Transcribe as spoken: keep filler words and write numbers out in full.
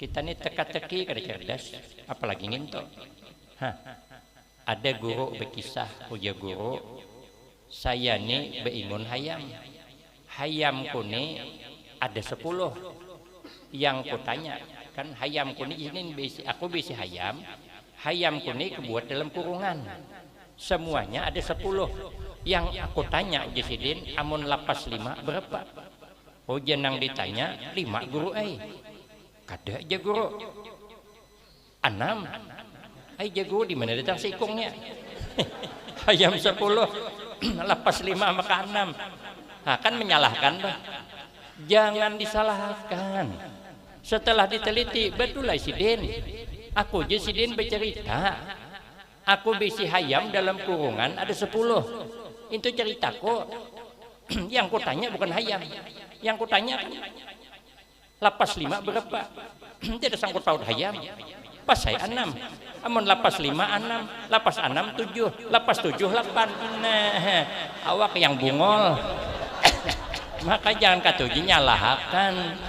Kita ni teka-teki kada cerdas, apalagi nginto. Hah. Ada guru bekisah, ujar guru, saya ni beingun hayam. Hayamku ni ada sepuluh. Yang kutanya, kan hayamku ni, ini bisi, aku bisi hayam, hayamku ni kebuat dalam kurungan. Semuanya ada sepuluh. Yang aku tanya, ujar sidin, amun lapas lima berapa? Ujar nang ditanya, lima guru ai. Kada aja guru. Anam. Ai jago di mana datang seikungnya? Hayam sepuluh, lapas lima maka anam. Nah, kan menyalahkan tuh. Jangan disalahkan. Setelah diteliti, betul lah sidin. Aku aja sidin bercerita. Aku bisi hayam dalam kurungan ada sepuluh. Itu ceritaku. Yang kutanya bukan hayam. Yang kutanya kan lapas lima berapa? Tidak sangkut paut hayam. Pas saya anam. Amun lapas lima anam, lapas anam tujuh, lapas tujuh lapan. Nah, awak yang bungol. Maka jangan katuju nyalahakan.